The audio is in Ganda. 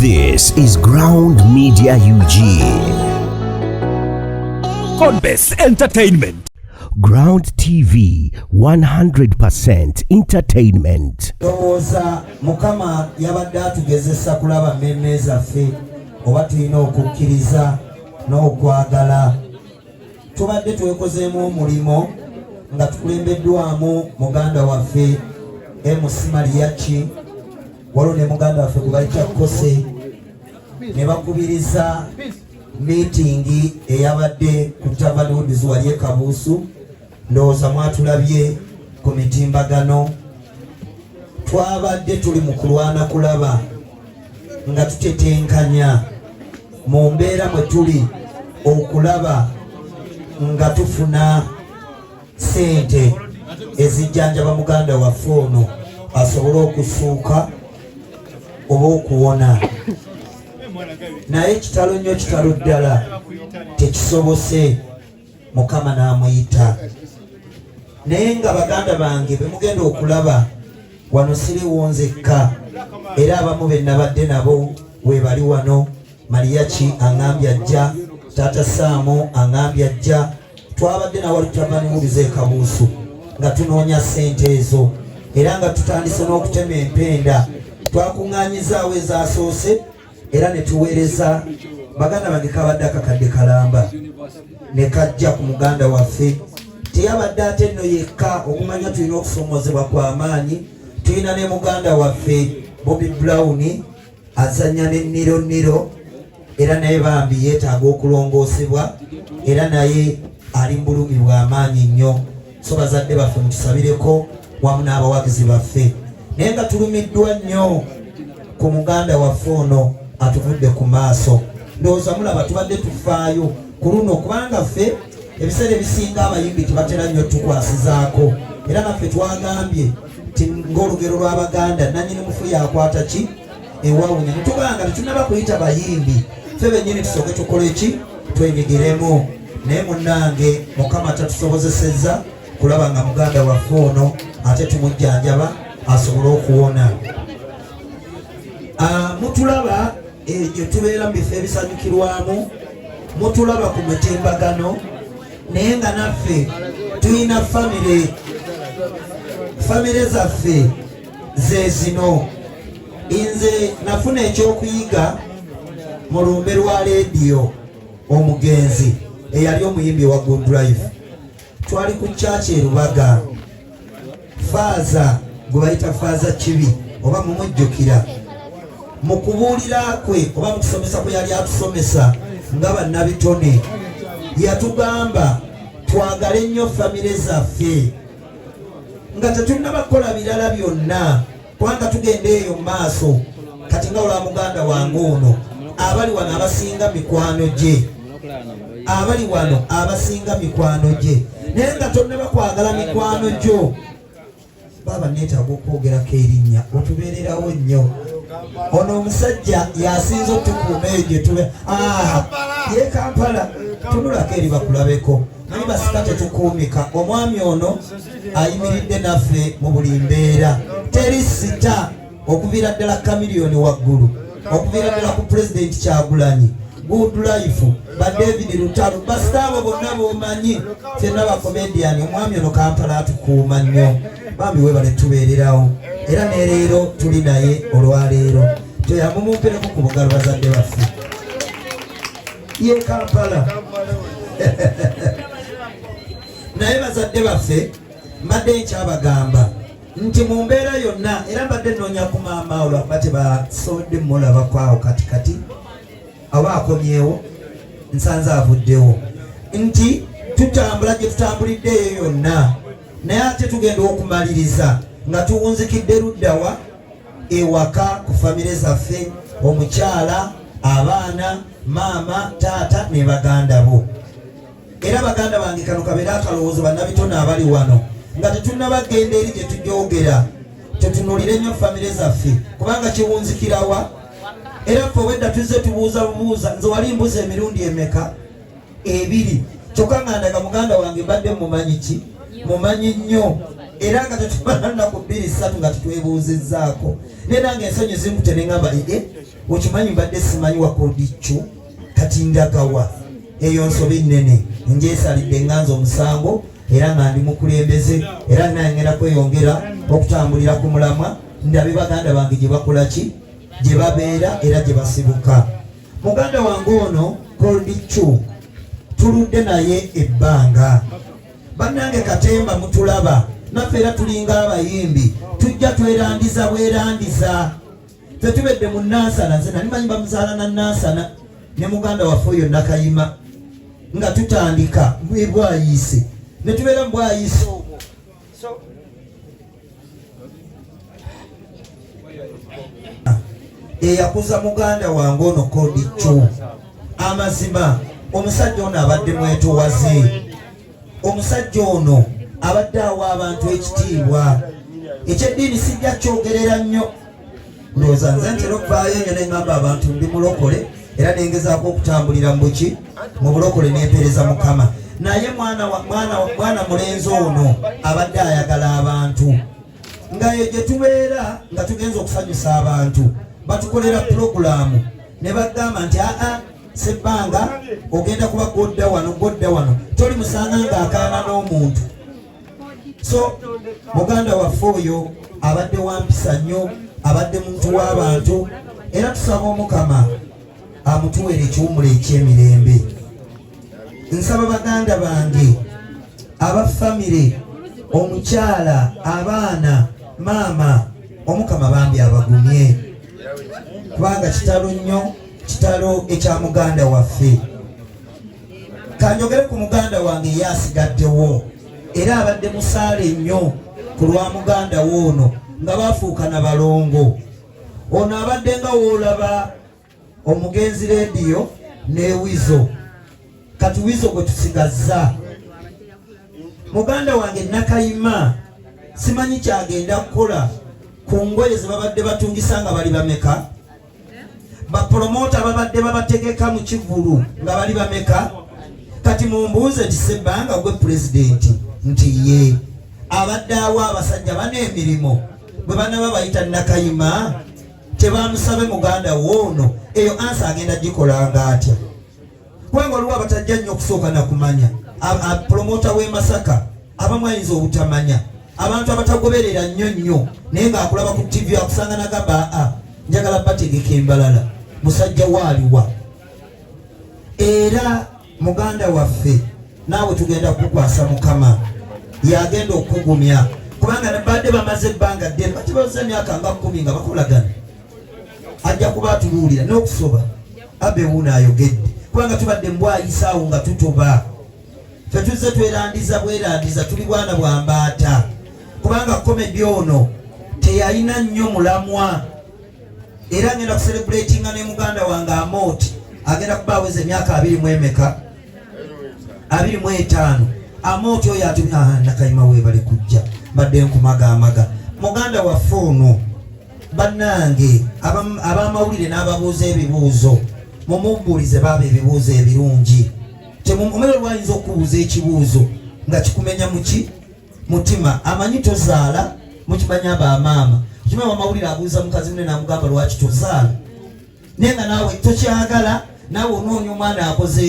This is Ground Media UG. Conbest Entertainment. Ground TV 100% entertainment. Ndowooza Mukama yabadde atugezesa kulaba mmeeme zaffe oba tulina okukkiriza n'okwagala. Tubadde twekozeemu omulimo nga tukulembeddwamu muganda waffe MC Mariachi, waliwo ne muganda waffe gwe bayita Kose, ne bakubiriza miitingi eyabadde ku Tavern Woods wali e Kabuusu. Ndowooza mwatulabye ku mitimbagano. Twabadde tuli mu kulwana kulaba nga tutetenkanya mu mbeera mwe tuli okulaba nga tufuna ssente ezijjanjaba muganda waffe ono asobole okusuuka oba okuwona, naye kitalo nnyo, kitalo ddala, tekisobose. Mukama n'amuyita. Naye nga baganda bange bemugenda okulaba wano, siriwo nzekka, era abamu be nabadde nabo webali wano. Mariachi aŋambye ajja, Taata Saamu aŋambye ajja. Twabadde nawali Tavern Woods e Kabuusu nga tunoonya ssente ezo, era nga tutandise n'okutema empenda. Twakuŋŋaanyizaawo ezasoose era ne tuweereza baganda bange. Kabadde akakadde kalamba ne kajja ku muganda waffe. Teyabadde ate nno yekka. Okumanya tulina okusoomozebwa kw'amaanyi, tulina ne muganda waffe Bobby Brown azanya ne Niro Niro, era naye bambi yeetaaga okulongoosebwa, era naye ali mu bulumi bw'amaanyi nnyo. So bazadde baffe, mutusabireko wamu n'abawagizi baffe. Naye nga tulumiddwa nnyo ku muganda waffe ono atuvudde ku maaso. Ndowooza mulaba tubadde tufaayo ku luno, kubanga ffe ebiseera ebisinga abayimbi tebatera nnyo tukwasizaako, era naffe twagambye ti ng'olugero lw'Abaganda, nanyini mufu yakwata ki ewawunya. Netugamba tetunaba kuyita bayimbi, ffe bennyini tusooke tukole ki, twenyigiremu. Naye munnange, Mukama tatusobozesezza kulaba nga muganda waffe ono ate tumujjanjaba asobole okuwona. Mutulaba egyo tubeera mu bifo ebisanyukirwamu, mutulaba ku mitimbagano, naye nga naffe tulina famire. Famire zaffe ze zino. Nze nafuna ekyokuyiga mu lumbe lwa leediyo omugenzi eyali omuyimbi wa Good Life. Twali ku kyaki e Rubaga, Faaza gwe bayita Faaza Kibi, oba mumujjukira, mu kubuulira kwe oba mu kusomesa kwe yali atusomesa nga bannabitone, yatugamba twagale nnyo famire zaffe nga tetunnaba kukola birala byonna, kubanga tugenda eyo mu maaso. Kati nga olwa muganda wange ono, abali wano abasinga mikwano gye, abali wano abasinga mikwano gye, naye nga tonnaba kwagala mikwano gyo, baba neetaaga okwogerako erinnya, otubeererawo nnyo. Ono omusajja yasinza otukuuma eyo gye tube. Ah, ye Kampala, tunulako eri bakulabeko. Naye basika tetukuumika. Omwami ono ayimiridde naffe mu buli mbeera. Teri sita okuviira ddala Kamiliyoni waggulu, okuviira ddala ku Pulezidenti Kyagulanyi, Good Life, ba David Lutalo, basita abo bonna bomanyi, fenna bakomediani. Omwami ono Kampala atukuuma nnyo. Bambi webale tubeererawo, era ne leero tuli naye olwaleero. Toyamumumpereko ku bugalo, bazadde baffe. Ye Kampala. Naye bazadde baffe, mbadde nkyabagamba nti mu mbeera yonna, era mbadde nnoonya ku maama olwakuba tebasobodde mulabako awo kati kati aba akomyewo, nsanze avuddewo, nti tutambula gye tutambulidde eyo yonna, naye ate tugenda okumaliriza nga tuwunzikidde luddawa? Ewaka ku famire zaffe, omukyala, abaana, maama, taata ne baganda bo. Era baganda bange, kano kabeere akalowoozo bannabitone abali wano, nga tetunnabagenda eri gye tujogera, tetunulire nnyo famire zaffe, kubanga kiwunzikirawa. Era ffe obwedda tuzze tubuuza bubuuza. Nze wali mbuza emirundi emeka? Ebiri kyokka nga ndaga muganda wange mbadde mumanyi ki, mumanyi nnyo, era nga tetumala nnaku 2 3 nga tetwebuuzizzaako. Naye nange ensonyi zinkute, neŋŋamba, ee. Okimanyi mbadde simanyi wakodiccu, kati ndagawa? Eyo nsobi nnene, njesalidde nganza omusango, era nga ndi mukulembeze, era nayongera kweyongera okutambulira ku mulamwa, ndabe baganda bange gye bakola ki, gye babeera era gye basibuka. Muganda wange ono Koldiccu tuludde naye ebbanga. Bannange katemba mutulaba naffe, era tulinga abayimbi, tujja twerandiza bwerandiza. Ffe tubedde mu Nansana, nze nali manyi bamuzaala na Nansana ne muganda waffe oyo Nakayima, nga tutandika bwayiise ne tubeera mu bwayiise obwo. Eyakuza muganda wange ono Kodiccu, amazima omusajja ono abadde mwetowaze, omusajja ono abadde awa abantu ekitiibwa. Ekyeddiini sijja kyogerera nnyo, ndowooza nze ntera okuvaayo nnyo ne ŋŋamba abantu ndi mulokole, era nengezaako okutambulira mu buki mu bulokole nempeereza Mukama. Naye mwana mulenzi ono abadde ayagala abantu, nga ye gye tubeera nga tugenza okusanyusa abantu, batukolera pulogulaamu ne bagamba nti aa Sebbanga ogenda kuba godda wano, godda wano, toli musanga ng'akaana n'omuntu. So muganda waffe oyo abadde wampisa nnyo, abadde muntu w'abantu, era tusaba Omukama amutuweere ekiwummulo eky'emirembe. Nsaba baganda bange aba famire, omukyala, abaana, maama, Omukama bambi abagumye, kubanga kitalo nnyo, kitalo ekya muganda waffe. Kanjogere ku muganda wange ye asigaddewo, era abadde musaale nnyo ku lwa muganda we ono nga bafuuka na balongo. Ono abadde nga woolaba omugenzi Rediyo ne Wizo, kati Wizo gwe tusigazza. Muganda wange Nakayima simanyi kyagenda kukola ku ngoye ze babadde batungisa nga bali bameka, bapromota babadde babategeka mu kivulu nga bali bameka. Kati mumbuuze nti Sebbanga gwe pulezidenti, nti ye abadde awa abasajja bana emirimu, bwe banaba bayita Nakayima tebamusabe muganda woono, eyo ansa agenda gikolanga atya? Kubanga waliwo abatajja nnyo okusooka nakumanya promota w'e Masaka, abamu ayinza obutamanya, abantu abatagoberera nnyo nnyo, naye ng'akulaba ku TV akusanga nagamba aa njagala bategeka embalala, musajja waaliwa. Era muganda waffe naawe tugenda kukukwasa Mukama, yagenda okukugumya, kubanga badde bamaze ebbanga ddene, bakibaza emyaka nga 10 nga bakolagana. Ajja kuba atubuulira n'okusoba abe wuuno ayogedde, kubanga tubadde mbwayisaawo nga tutoba, ffe tuzze twerandiza bwerandiza, tuli bwana bwa mbaata, kubanga komedi ono teyalina nnyo mulamwa. Era ngenda kuserebuletinga ne muganda wange Amooti, agenda kuba aweza emyaka 25 25. Amooti oyo ati Nakayima weebale kujja, mbadde nkumagaamaga. Muganda waffe ono bannange ab'amawulire n'ababuuza ebibuuzo, mumubuulize baaba ebibuuzo ebirungi. Omere lwayinza okubuuza ekibuuzo nga kikumenya muki mutima, amanyi tozaala, mukimanya bamaama, okimanyi amawulire abuuza mukazi mune n'amugamba lwaki tozaala, naye nga naawe tokyagala, naawe onoonya omwana akoze.